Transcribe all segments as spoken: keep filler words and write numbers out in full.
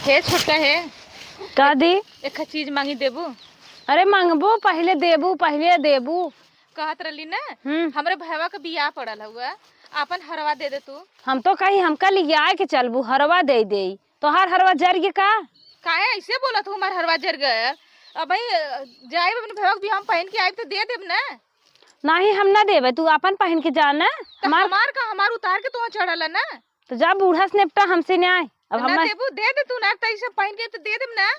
हे छोटका हे, का दी? एक चीज मांगी, देबू? अरे मांगबू, पहिले देबू, पहिले देबू। कहत रहली ना, हम्म। हमरे भैया के बियाह पड़ल हुआ, आपन हरवा दे दे तू। हम तो कही हमका लियाए के चलबू, हरवा दे दे। तोहार हरवा जर गे का? काहे ऐसे बोलत हूँ, हमार हरवा जर गयल? अब भाई, जाए अपने भैया के बियाह में पहन के आइब तो दे देब ना। नहीं, हम ना देबे, तू आपन पहन के जा ना। तो हमार हमार का, हमार उतार के तो चढ़ल है ना। तो जा बूढ़ा से निपटा, हमसे ना आए। अब ना हमार देबू, दे दे तू ना, तो इसे पहन के तो दे देब ना।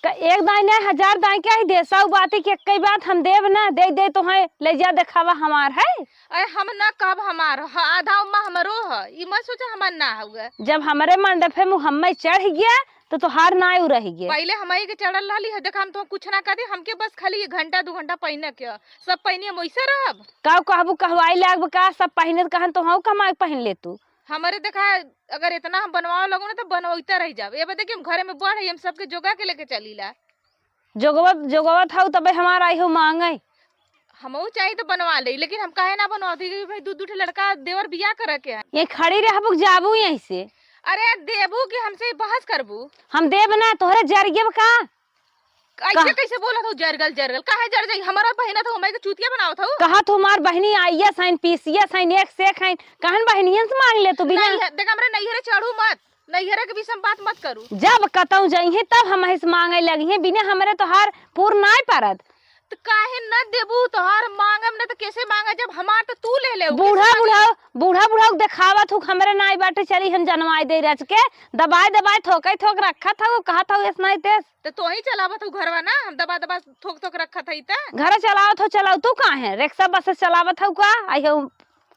का एक दाई ना, हजार दाई के ही देसाऊ बाती के कई बात हम देब ना, दे दे तो है, ले जा देखावा हमार है। अरे हम ना कहब हमार, ह-, आधा उम्मा हमरो ह, ई मत सोचा हमार ना हुआ। जब हमरे मंडपे मुँह हम्मे चढ़ गया, तो तोहार नाय उ रह गया। पहले हमई के चढ़ल रहली है, देख हम तो कुछ ना कह दे, हमके बस खाली ये घंटा दो घंटा पहने के ह, सब पहनिए हम वैसे रहब। का कहबू, कहवाई लागब का, सब पहने त कहन तो हऊ कमाई पहन ले तू। हमरे देखा, अगर इतना हम बनवावे लगो ना, तो बनवाते रह जाब। ये बदे कि हम घरे में बड़ है, हम सबके जोगा के लेके चलीला। जोगवत, जोगवत हऊ तबे हमार आई हो मांगे। हमहू चाही तो बनवा ले, लेकिन हम काहे ना बनवाते कि भाई दू, दू ठे लड़का देवर बियाह करे के है। ये खड़ी रहबू कि जाबू यहीं से? अरे देबू कि हमसे बहस करबू? हम देब ना, तोहरे जरिए का? ऐसे कह- कैसे बोलत हो, जरगल, जरगल? काहे जर जाई? हमारा बहिना तो हमारे के चूतिया बनावत हो। कहत हमार बहिनी आइया साइन, पीसिया साइन, एक से एक साइन। कहन बहिनियन से मांग ले तू बिना। नहीं है, देख, हमरे नैहरे चढ़ू मत, नैहरे के विषय में बात मत करू। जब कतऊ जइहे तब हमही से मांगे लगिहे, बिना हमरे तोहार पूर नाय परत। त काहे न देबू? तोहार मांगम न त कैसे मांगे, जब हमार त तू ले ले, कैसे बूढ़ा मांगे? बुढ़ाऊ, बूढ़ा बुढ़ाऊ देखावत हूँ, हमरे नाई बाटे, चली हम जनवाई दे रच के, दबाए दबाए थोके थोक रखत हूँ, कहत हूँ ऐस नाई तेस। त तोही चलावत हूँ घरवा ना, हम दबा दबा थोक थोक रखत हई त। घर चलावत हो, चलाऊ तू काहे? रिक्शा बस चलावत हऊ का? आई हो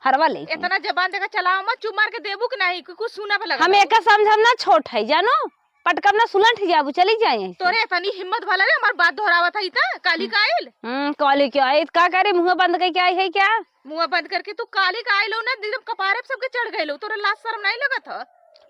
हरवा ले के। इतना जबान देखा चलाओ मत, चुप मार के देबू कि नहीं, कि कुछ सुना भला हम लगा। एका समझम ना, छोट है जानो, पटकम ना सुलंठ जाबू, चली जाए। तोरे इतनी हिम्मत भला रे, हमार बात दोहरावत है त काली का आइल? हम्म, काली का आइल, का करे, मुंह बंद करके आई है क्या? मुंह बंद करके तू काली का आइल हो ना, एकदम कपारे पे सबके चढ़ गइल हो, तोरे लाज शर्म नहीं लगत ह?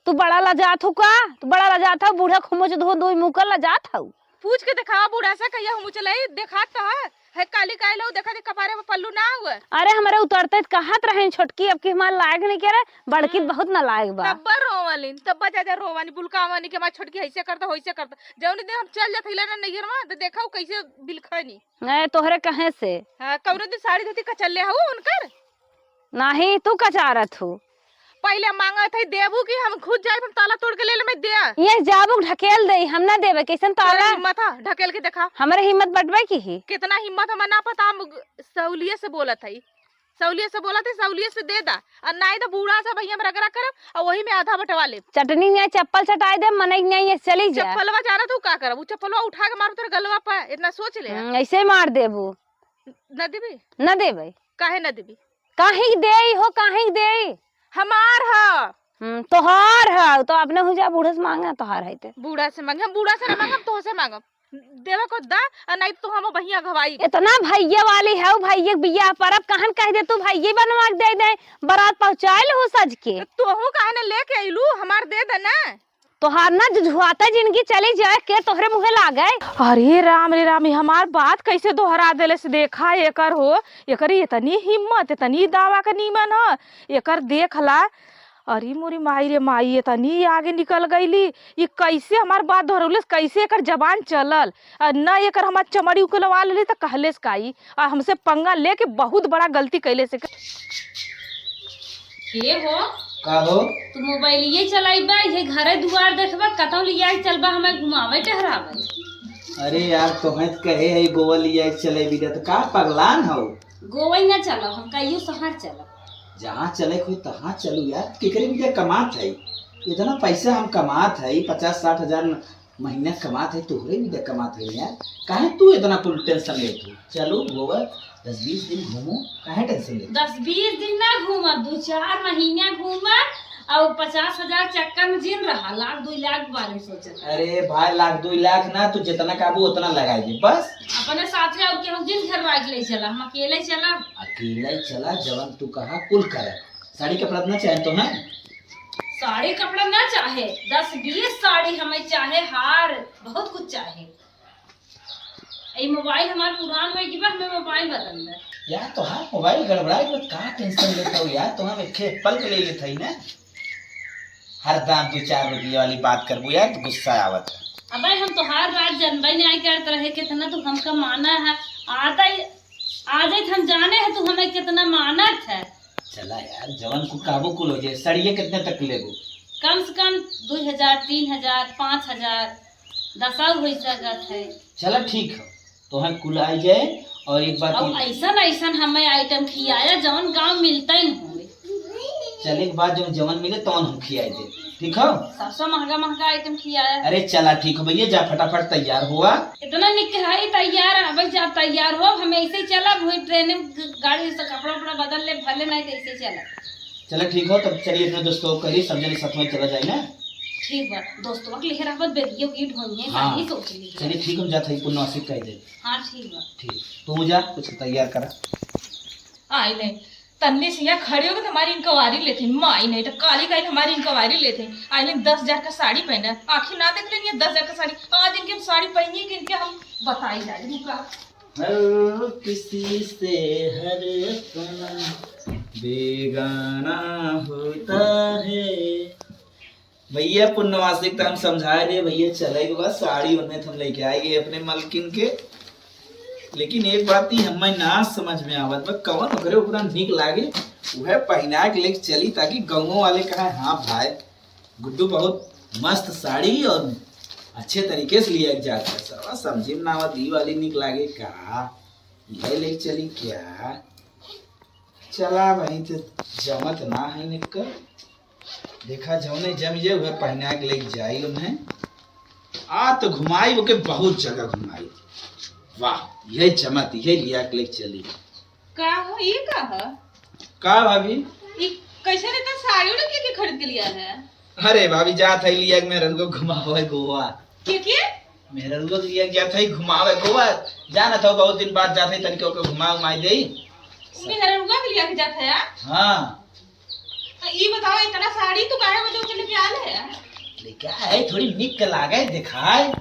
तू बड़ा लजात हो का? तू बड़ा लजात हो, बूढ़ा खुमुच धो दो मुंह कर लजात हो। पूछ के देखावा बूढ़ा से, कहिया हम उचलाई, देखात तो है। है काली काइल हो, देखा दे कपारे में पल्लू ना हुआ। अरे हमरे उतरते त कहत रहेन छोटकी, अब की हमार लायक नहीं के रे, बड़की हम्म। बहुत नालायक बा। तब्बा रोवलिन, तब्बा जा जा रोवानी, बुलकावानी के हमार छोटकी ऐसे करता, वैसे करता। जौन दिन हम चल जात हइला ना नैहर में, तो देखा उ कैसे बिलखनी। ए, तोहरे कहे से? हाँ, कौनो दिन साड़ी धोती कचल्ले हऊ उनकर? नाही, तू कचारत हो। पहिले मांगत है देबू कि हम खुद जाइब, हम ताला तोड़ के ले ले, मैं दे। ये जाबू ढकेल दे, हम ना देबे, कैसन ताला? तोरे हिम्मत है, ढकेल के देखा। हमरे हिम्मत बटबे की ही। कितना हिम्मत हमें ना पता, हम सौलिये से बोलत है, सौलिये से बोलत है, सौलिये से दे दा। और नाई तो बूढ़ा से भैया हम रगड़ा करब और वही में आधा बंटवा लेब। चटनी नहीं चप्पल चटाई दे, मनई नहीं ये चली जा। चप्पलवा जाना तू का करब, वो चप्पलवा उठा के मारब तोरे गलवा पे, इतना सोच ले। हम्म, ऐसे ही मार देबू। न देबी? न देबे। काहे न देबी? काहे के देई हो, काहे के देई? हमार ह। हम्म, तोहार ह, तो अपने हो जा, बूढ़ा से मांगा, तोहार है ते। बूढ़ा से मांगे, हम बूढ़ा से ना मांगब, तोह से मांगब। देवे को दा, आ नहीं तो हम बहिया घवाई। इतना भैया वाली है, भैया के बियाह पर अब कहन कह दे तू भैया बनवा के दे दे, बारात पहुँचाइल हो सज के। तो तोहू काहे न लेके अइलू, हमार दे दे ना। तोहार ना जुझुआता जिंदगी चली जाए, के तोहरे मुँहे लागे। अरे राम रे राम, ये हमार बात कैसे दोहरा देले से देखा एकर हो, एकर इतनी हिम्मत, इतनी दावा के नीमन ह, एकर देख ला। अरे मोरी माई रे माई, इतनी आगे निकल गईली, ये कैसे हमार बात दोहरौलस, कैसे एकर जबान चलल, आ ना एकर हमार चमड़ी उकलवा लेली त कहलेस काई, आ हमसे पंगा लेके बहुत बड़ा गलती कैले से। के हो? का हो? तू मोबाइलिये चलाइबा, ये घरे दुआर देखबा, कतौ लिया के चलबा, हमें घुमावे टहरावे। अरे यार, तोहें त कहे है गोवा लिया के चले बिदा, त का पगलान हो? गोवा ही ना चलो, हम कहियो शहर चलो। जहाँ चले को तहाँ चलू यार, केकरे बिदा कमात है? इतना पैसा हम कमात है, पचास साठ हजार महीना कमात है, तोहरे भी तो कमात है यार, काहे तू इतना कुल टेंशन लेत हो? चलो गोवा दस बीस दिन घूमो, काहे टेंशन लेत हो? दस बीस दिन ना घूमब, दो चार महीना घूमब और पचास हजार चक्कर में जिन रहा, लाख दो लाख के बारे में सोचत। अरे भाई, लाख दो लाख ना, तू जितना काबू उतना लगाई दे बस। अपने साथ और केहू जिन घर वाइज ले चला, हम अकेले चला। अकेले चला, जवन तू कहा कुल कर। साड़ी कपड़ा ना चाहे तो है। साड़ी कपड़ा ना चाहे, दस बीस साड़ी हमें चाहे, हार, बहुत कुछ चाहे। ई मोबाइल हमार पुरान हो गई बा, हमें मोबाइल बदलना है। यार, तोहार मोबाइल गड़बड़ा गई बा, का टेंशन लेत हो यार? तो हम एक एप्पल के ले लेत हई ना। हरदम दो चार रुपया वाली बात करबू यार, तो गुस्सा आवत है। अबे हम तोहार बात जनबे नहीं करत रहे, कितना तू हमका माना है। आता ही, आ जाइत हम जाने है तू हमें कितना मानत है। चला यार, जवन कुल कहबो कुल हो जाए। सड़िया कितने तक लेबू? कम से कम दो हजार, तीन हजार, पाँच हजार, दस और हो सकत है। चला ठीक है, तोहैं कुल आइ जाए। और एक बात और ये ऐसन ऐसन हमें आइटम खियाया जवन गाँव मिलता ही न होए। चल एक बात, जवन जवन मिले तवन हम खियाई दे, ठीक हो? सबसे महंगा महंगा आइटम खियाया। अरे चला ठीक हो भैया, जा फटाफट तैयार हुआ। इतना निक है तैयार, अब जब तैयार हो हम ऐसे ही चलब हुई ट्रेन में, ग-, गाड़ी से कपड़ा उपड़ा बदल ले, भले नहीं तो ऐसे ही चलब। चला ठीक हो, तब चलिए अपने दोस्तों को कहिए, सब जने साथ में चला जाए ना। ठीक बा, दोस्तवा के लेके रहबत बेगियो की ढोइए, हाँ। काहे सोच ली? चलिए ठीक, हम जात हई, पुनवासी कह दे। हाँ ठीक बा। ठीक, तू जा कुछ तैयार करा। आई नहीं, तन्ने से यहाँ खड़े हो गए तो हमारी इंक्वायरी लेते हैं, माई नहीं तो काली काली हमारी इंक्वायरी लेते हैं। आई नहीं, दस हजार का साड़ी पहना, आखिर ना देख लेंगे दस हजार का साड़ी। आज इनके हम साड़ी पहनिए कि इनके हम बताई जाए, रुका। हर किसी से हर अपना बेगाना होता है। भैया पुनवासी के तो हम समझाए रहे भैया, चले के बाद साड़ी ओढ़ने तो हम लेके आए गए अपने मलकिन के। लेकिन एक बात ही हमें ना समझ में आवत बा, कवन ओकरे ऊपर निक लागे, वह पहना के लेके चली, ताकि गाँव वाले कहे, "हाँ भाई, गुड्डू बहुत मस्त साड़ी और अच्छे तरीके से लिया जाता है।" साला समझे में ना आवत, ई वाली निक लागे का, ये लेके चली क्या? चला वहीं से जमत ना है निक। देखा, जौने जम जे, उहे पहिना के लेके जाई उन्हें। आ तो घुमाई, ओके बहुत जगह घुमाई। वाह, यही जमत, यही लिया के लेके चली। का हो, ये का ह? का भाभी? ई कैसे रहता साड़ी उड़ी के, के खरीद के लिया है? अरे भाभी, जात है लिया के मेहररुआ घुमावे गोवा। के, के? मेहररुआ के लिया के जात है घुमावे गोवा। जानत हो, बहुत दिन बाद जात है, तनिक ओके घुमा उमाई देई। मेहररुआ के लिया के जात है, आ? हाँ। तो ई बताओ, इतना साड़ी तू काहे बदे उचल के आले है? लेके आए, थोड़ी निक लागे, दिखाए।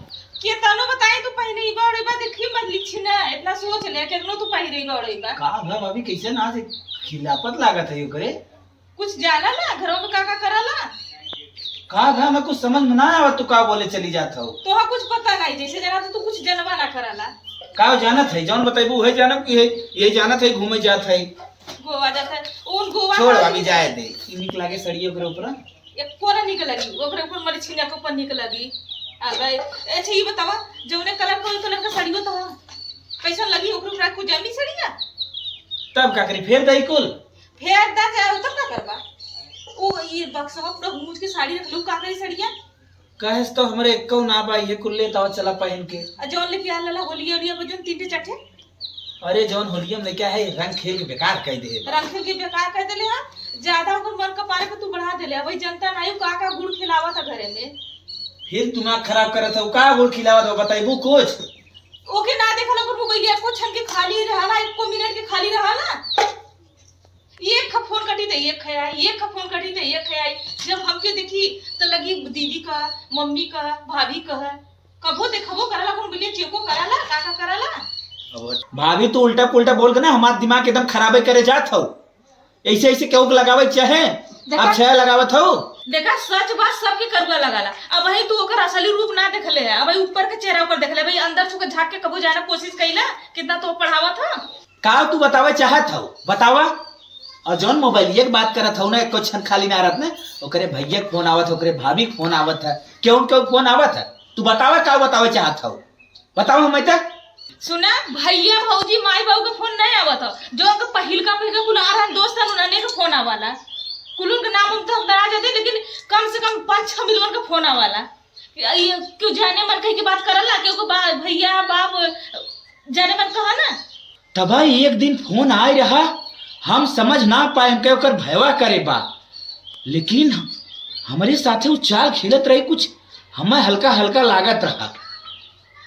के तनो बताए, तू पहिरे बा, ओढ़े बा, देखी मत लिखी ना, इतना सोच ले, केतनो तू पहिरे बा, ओढ़े बा। का भा भाभी, कैसे ना से खिलापत लागत है ओकरे? कुछ जाना ना, घरों में का का करला? का भा, मैं कुछ समझ में ना आवा, तू का बोले चली जात हो? तोहा कुछ पता नहीं, जैसे जाना तो तू कुछ जनवा ना करला। का जानत है, जौन बतैबू उहे जानब कि है, ये जानत है घूमे जात है। गोवा जात है, उन गोवा छोड़ का भाभी, जाए दे। ई निक लागे सड़िए ओकरे ऊपर। एको ना निक लगी, ओकरे ऊपर मलछिना के ऊपर निक लगी। आ गए। अच्छा, ये बतावा, जौने कलर को, कलर का साड़ी होता है, कैसन लगी ओकरे ऊपर? कुछ जमी सड़िया? तब का करी, फेर दई कुल। फेर दा जाए, तब का करबा? ओ, ये बक्सवा पूरा गूंज के साड़ी रख लू, का करी सड़िया? कहेस तो हमरे एक्को ना बा, ये कुल लेत आवा, चला पहिन के। आ जौन लेके आल लाला होलिया ओलिया पर जौन तीन ठे चार ठे? अरे जौन होलिया में लेके आए, रंग खेल के बेकार कर दे। रंग खेल के बेकार कर देले हा, ज्यादा ओकर मन का पारे पे तू बढ़ा देले हा। वही जनता नायू का का गुड़ खिलावा था घरे में। फिर दिमाग खराब करत हो, का गुड़ खिलावत हो, बताइबू कुछ? ओके ना देखल ओकर मोबाइल एको क्षण के खाली रहला, एको मिनट के खाली रहला। एक ख फोन कटी त एक ख आई, एक ख फोन कटी त एक ख आई। जब हमके देखी त लगी दीदी का, मम्मी का, भाभी का। कबो देखबो करला, कौन बोलिए चेको करला, का का करला? अब भाभी, तू उल्टा पुल्टा बोल के ना हमार दिमाग एकदम खराबे करे जात हौ। ऐसे ऐसे केहू के लगावे चाहे देखा, आप छाया लगावत हौ। देखा, सच बात सबके करुआ लगाला। अब वही तू ओकर असली रूप ना देखले है, अब वही ऊपर के चेहरा ओकर देखले, भाई अंदर छू के झांक के कबो जाना कोशिश कैला, कितना तो पढ़ावत ह। का तू बतावे चाहत हौ, बतावा। और जौन मोबाइलिया के बात करत हौ ना, एको क्षण खाली ना रहत ना, ओकरे भैया के फोन आवत है, ओकरे भाभी के फोन आवत है, केहू केहू के फोन आवत है। तू बतावा, का बतावे चाहत हौ, बतावा हम तक। सुना, भैया, भौजी, माई, बाबू के फोन नहीं आवत हौ। जो ओकर पहिलका, पहिलका कुल आ रहन दोस्त हन, उन्हने के फोन आवाला। कुल उनके नाम उम तो हम ना जाते, लेकिन कम से कम पाँच छह मिलियन के फोन आवाला। ये क्यों जाने मन कही के बात करला, क्यों को बा-, भैया, बाप, जाने मन कहा ना। तबा एक दिन फोन आए रहा, हम समझ ना पाए, हम कहे ओकर भयवा करे बा, लेकिन हमरे साथे उ चाल खेलत रही, कुछ हमें हल्का हल्का लागत रहा।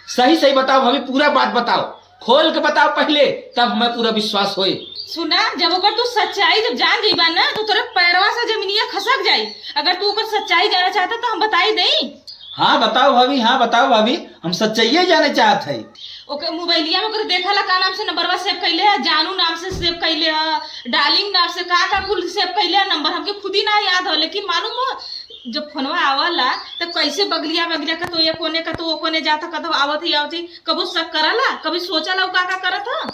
सही सही बताओ भाभी, पूरा बात बताओ, खोल के बताओ पहले, तब हमें पूरा विश्वास होए। सुना, जब ओकर तू सच्चाई जब जान जइबा ना, तो तोरे पैरवा से जमीनिया खसक जाई। अगर तू ओकर सच्चाई जाना चाहता तो हम बताई देई। हाँ बताओ भाभी, हाँ बताओ भाभी, हम सच्चाइये जाने चाहत हई। ओके मोबाइलिया में ओकरे देखा ला का नाम से नंबरवा सेव कैले है, जानू नाम से सेव कैले है, डार्लिंग नाम से का का कुल सेव कैले है नंबर, हमके खुद ही ना याद हो, लेकिन मालूम हो जब फोनवा आवला, त कैसे बगलिया बगलिया कतो ये कोने कतो वो कोने जाता, कतो आवत ही आवत ही, कबो शक करला, कभी सोचला उ का का करत ह?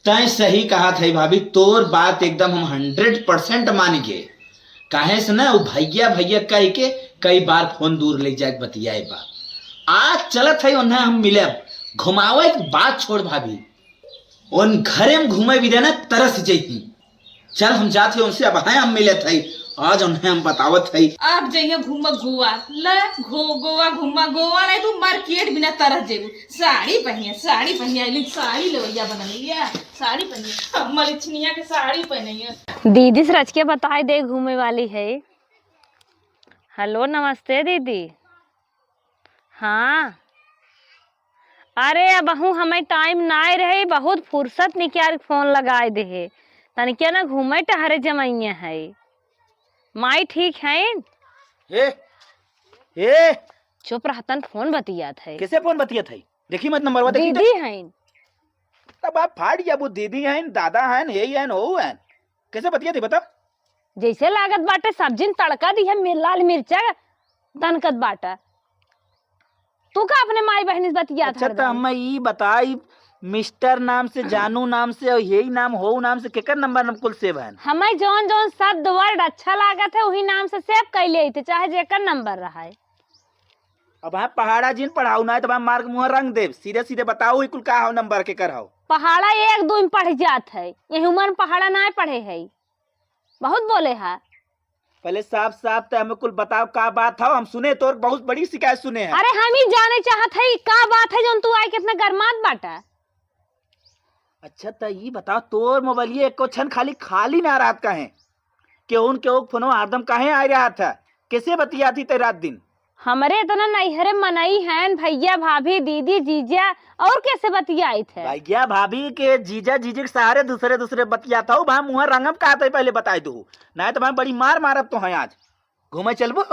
तैं सही कहत है भाभी, तोर बात एकदम हम हंड्रेड परसेंट मानिके। काहे से ना, उ भैया भैया कह के कई बार फोन दूर ले जाके बतियाए बा। आज चलत है उन्हें हम मिले, घुमावे के बात छोड़ भाभी, उन घरे में घूमे भी देना तरस जैती। चल हम जात है उनसे, अब हैं हम मिलत है, आज उन्हें हम बतावत है। आप जइहे घूम गोवा, ले घो-, गोवा घूमा, गोवा नहीं तू मार्केट बिना तरस जेबू। साड़ी पहिनिया, साड़ी पहिनिया, इलिन साड़ी लेवैया बनल बिया, साड़ी पहिनिया, अम्मा लिछनिया के साड़ी पहिनिया। दीदी से रच के बताए दे घूमे वाली है। हेलो, नमस्ते दीदी। हाँ, अरे अबहू हमें टाइम नाय रहे, बहुत फुर्सत निकाल के फोन लगाए दे है। तनिके ना घूमे टहरे जमैया है। माई ठीक है? ए, ए, चुप रहतन, फोन बतियात है। कैसे फोन बतियात है? देखी मत नंबरवा, देखी तो। दीदी हईन। तब आप फाट जाबू, दीदी हईन, दादा हईन, हे हईन, हो हईन। कैसे बतिया थे बता? जैसे लागत बाटे सब्जी में तड़का दी है, मिर-, लाल मिर्चा दनकत बाटा। तू का अपने माई बहनी से बतियात अच्छा, हरदम? तो हमें ई बताई, मिस्टर नाम से, जानू नाम से और यही नाम, हो नाम से, केकर नंबर हम कुल सेव हन? हमें जौन जौन शब्द वर्ड अच्छा लागत है, वही नाम से सेव कर लेते, चाहे जेकर नंबर रहा है। अब हाँ पहाड़ा जिन पढ़ाऊ ना है, तो हम मार के मुँह रंग देब। सीधे सीधे बताओ, ई कुल का हो नंबर केकर हो? पहाड़ा एक दो में पढ़ जात है, यही उम्र में पहाड़ा ना पढ़े है, बहुत बोले है। पहले साफ साफ तो हमें कुल बताओ का बात हो, हम सुने तोर बहुत बड़ी शिकायत सुने हैं। अरे हम ही जाने चाहत है का बात है जौन तू आए कितना गरमात बाटा। अच्छा, त ई बताओ, तोर मोबाइलिया एको क्षण खाली खाली ना रहत काहे? केहून केहू के फोनवा हरदम काहे आ रहत ह? कैसे बतियात ही ते रात दिन? हमरे इतना नैहरे मनई हैं, भैया, भाभी, दीदी, जीजा, और कैसे बतियाइत है? भैया, भाभी के, जीजा, जीजी के सहारे दूसरे, दूसरे बतियात हो। भाई, मुँह रंगम कहत है, पहले बताई दू, नहीं तो भाई, बड़ी मार मारब तो हैं आज। घूमे चलबो?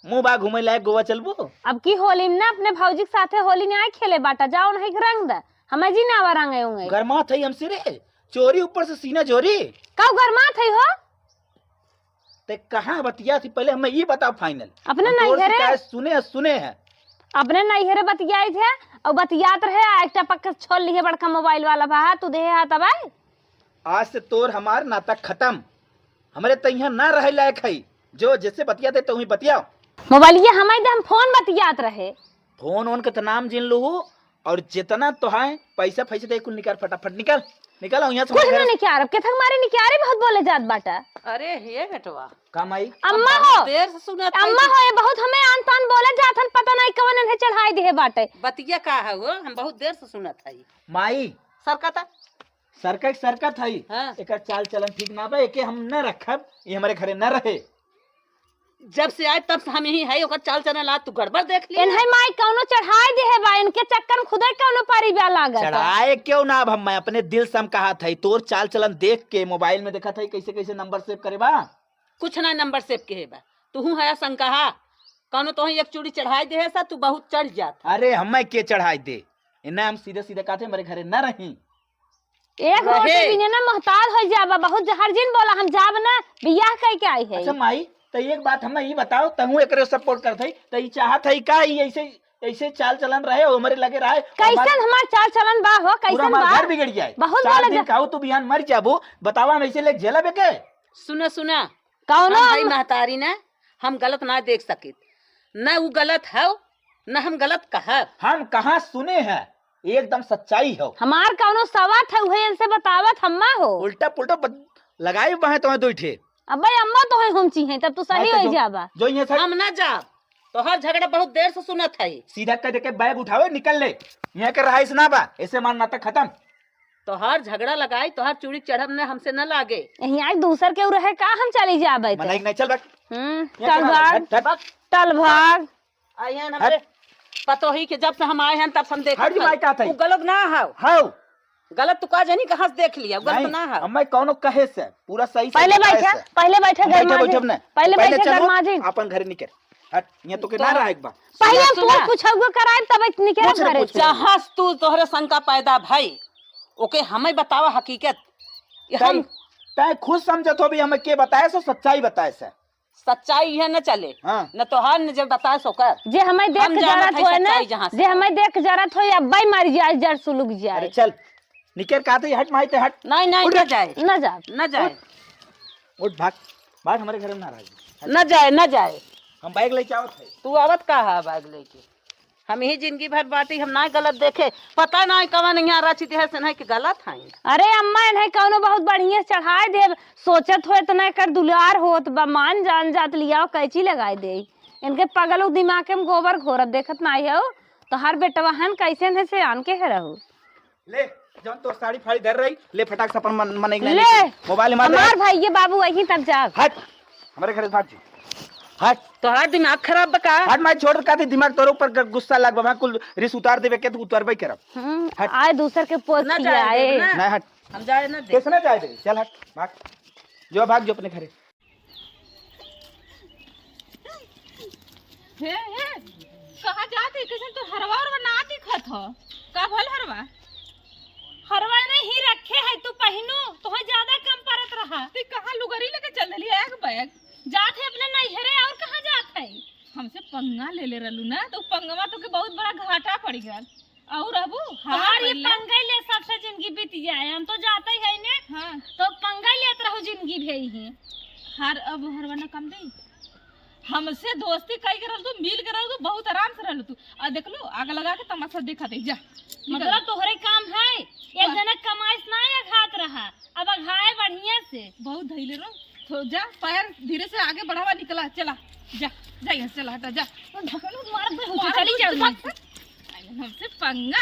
मुँह बा घूमे लायक गोवा चलबो? अब की होली में ना अपने भौजी के साथे होली नहीं आए खेले बाटा, जाओ नहीं रंग द, हमें जी नावा रंगे होंगे। गरमात है हमसे रे, चोरी ऊपर से सीना चोरी। का गरमात है हो? ते कहाँ बतिया थी पहले हमें ये बताओ फाइनल। अपने हम तोर नैहरे? शिकायत सुने, सुने हैं। अपने नैहरे बतियाई थे और बतियात रहे, आ एक टपक के छोड़ लिए बड़का मोबाइल वाला बा, तू देहे हाथ अब आए। आज से तोर हमार नाता खत्म। हमरे त इहाँ ना रहे लायक है। जो जैसे बतियाते तो वही बतियाओ। मोबाइलिया हमारे दे हम फोन बतियात रहे। फोन ओन के त नाम जिन लूहू और जितना तो है पैसा फैसा दे कुल निकाल फटाफट निकाल। निकाल यहाँ से कुछ हमारे ना घर से। निकाल, अब केथक मारे निकारे बहुत बोले जात बाटा। अरे हे बेटवा। का माई? अम्मा बहुत हो। देर से सुनत अम्मा हई। हो, ये बहुत हमें आन पान बोले जात हन, पता नहीं कवन इन्हें चढ़ाई दिहे बाटे। बतिया का है वो? हम बहुत देर से सुनत हई। माई। सरकता। सरकत, सरकत हई। हाँ। एकर चाल चलन ठीक ना बा, एके हम न रखब, ये हमरे घरे न रहे। जब से आए तब से हम यही है, ओकर चाल चलन आज तू गड़बड़ देख लिया। इन्हें माई कौनो चढ़ाई दे है बा, इनके चक्कर में खुदे कौनो परिवार लागत है। चढ़ाए क्यों ना, अब हम, मैं अपने दिल से हम कहत हई, तोर चाल चलन देख के मोबाइल में देखत हई कैसे कैसे नंबर सेव करे बा। कुछ ना नंबर सेव के है बा, तू है शंका हा, कौनो तोहे एक चूड़ी चढ़ाई दे है सा, तू बहुत चढ़ जात है। अरे हमें के चढ़ाई दे, इन्हें हम सीधे सीधे कहते हमारे घरे न रही। एक रोटी रहे। बिना ना मोहताज हो जाबा, बहुत जहर जिन बोला, हम जाब ना, बियाह कई के आई है। अच्छा माई, तो एक बात हमें ई बताओ, तहूँ एकरे सपोर्ट करत हई, तो ई चाहत हई का, ई ऐसे, ऐसे चाल चलन रहे, हमरे लगे रहे, कैसन हमार हमार चाल चलन बा हो, पूरा कैसन हमार बा? घर बिगड़ जाए। बहुत चार बोला दिन जा- कहू तू बिहान मर जाबू, बतावा हम ऐसे ले झेलब एके? सुना, सुना, कौनो हम भाई हम महतारी ना, हम गलत ना देख सकित, न उ गलत हौ, न हम गलत कहब। हम कहाँ सुने हैं, एकदम सच्चाई हो। हमार कौनो सवात है, उहे इनसे बतावत हम्मा हो। उल्टा पुल्टा बद-, लगाई बाहें तुम्हें दो ठे। अबे अम्मा तो है हम ची हैं, तब तू सही नहीं तो हो जो, जाबा। जो यहाँ से हम ना जाब, तोहर झगड़ा बहुत देर से सुनत है। सीधा कह दे के बैग उठावे, निकल ले, यहाँ के रहाइश ना बा, ऐसे मार नाता खत्म। तोहार झगड़ा लगाई, तोहार चूड़ी चढ़ब न हमसे न लागे। यहीं आज दूसर के रहे का, हम चली जाबे ते। मनाई नहीं, चल बैठ। हम्म, यहाँ चल के भाग, हट, हट। चल भाग। आ यहाँ न हट। हमरे पतोही के जब से हम आए हैं तब से हम देखत हट, हई। माई का था? उ गलत ना हौ। हौ। गलत तू का जानी कहाँ से देख लिया, उ गलत नहीं, ना हौ। हमें कौनो कहे से, पूरा सही से पहले बताए बैठे, से। पहले बैठे हम घर बैठे, माँ बैठे जी। अपने। पहले पहले बैठे चलो, घर माँ जी। अपन घर निकल। हट, यहाँ तो के तो ना रहे एक बार। पहले सुना, हम पूछ सुना। पूछौगो कराइब तब निकल पूछ रे, घरे पूछ। से। जहाँ से तू तोहरे शंका पैदा भई, ओके हमें बतावा हकीकत। ये तै, हम तै खुद समझत हो भी हमें के बताए से, सच्चाई बताए से। सच्चाई इहे न चले। हाँ। न तोहार न जे बताए सो कर। जे हमें देख हम जानत जरत हई होए ना, सच्चाई जहाँ से। जे हमें देख जरत होए, अब्बा ही मर जाए, जर सुलुग जाए। अरे चल, निकर, कहत ही हट माई ते, हट। नहीं, नहीं, उठ न रे। जाए। न जा। न जाए। उठ, भाग। भाग, हमरे घरे में ना रह। न जाए, न जाए। हम बैग लेके आवत है। तू आवत का है बैग लेके? हम ही जिंदगी भर बाटी, हम ना गलत देखे। पता ना कवन यहाँ रचित है से नहीं कि गलत है। अरे अम्मा, इन्हें कौनो बहुत बढ़िया चढ़ाए देब। सोचत होए इतना एकर दुलार होत बा, मान जान जात, लियाओ कैंची लगाए दे। इनके पगल उ दिमाग के हम गोबर घोरत देखत नाई हो। तो हर बेटवा हन कैसे न से आन के है रहू। ले, जौन तोर साड़ी फाड़ी धर रही, ले फटाक से अपन मन, मनई ले। मोबाइल मार दे। हमार भाई ये बाबू वहीं तक जाब। हट, हमरे घरे से भाग जी। हट। तोहार दिमाग खराब बा का? हट, मैं छोड़ का थी, दिमाग तोरे ऊपर ग-, गुस्सा लाग बा, मैं कुल रिस उतार देबे के, तू उतरबे करब। हम्म, हट। आए दूसर के पोत ना जाए आए। देब ना। नहीं, हट। हम जाए ना दे। कैसे ना जाए दे? चल हट, भाग। जो भाग जो अपने घरे। हे, हे, कहाँ जात है? कैसन तो हरवा उरवा ना दिखत हो। का भल हरवा? हरवा नहीं रखे है, तू पहिनू, तोहे ज्यादा कम परत रहा। तू कहाँ लुगरी लेके चल देली एक बैग? जात है अपने नैहरे, और कहाँ जात है? हमसे पंगा ले ले रहलू ना, तो पंगवा तो के बहुत बड़ा घाटा पड़ गया। और रहबू? हाँ, तोहार ये पहले। पंगा ले सबसे जिंदगी बीत जाए, हम तो जाते ही है ने। हाँ। तो पंगा लेत रहू जिंदगी भई ही। हर अब हरवा ना कम दे। हमसे दोस्ती कई करल तू, मिल करल तू, बहुत आराम से रहल तू। आ देख लो, आग लगा के तमाशा देखा दे, जा। निकल। मतलब तोहरे काम है, एक हाँ। जना कमाइस ना या खात रहा, अब अघाए बढ़िया से। बहुत धैले रहो, तो जा, पैर धीरे से आगे बढ़ावा, निकला, चला, जा, जा यहाँ से, चला, हटा, जा। तो ढकल मार दे, मार चली दे, जाऊंगी। भाग। हमसे पंगा।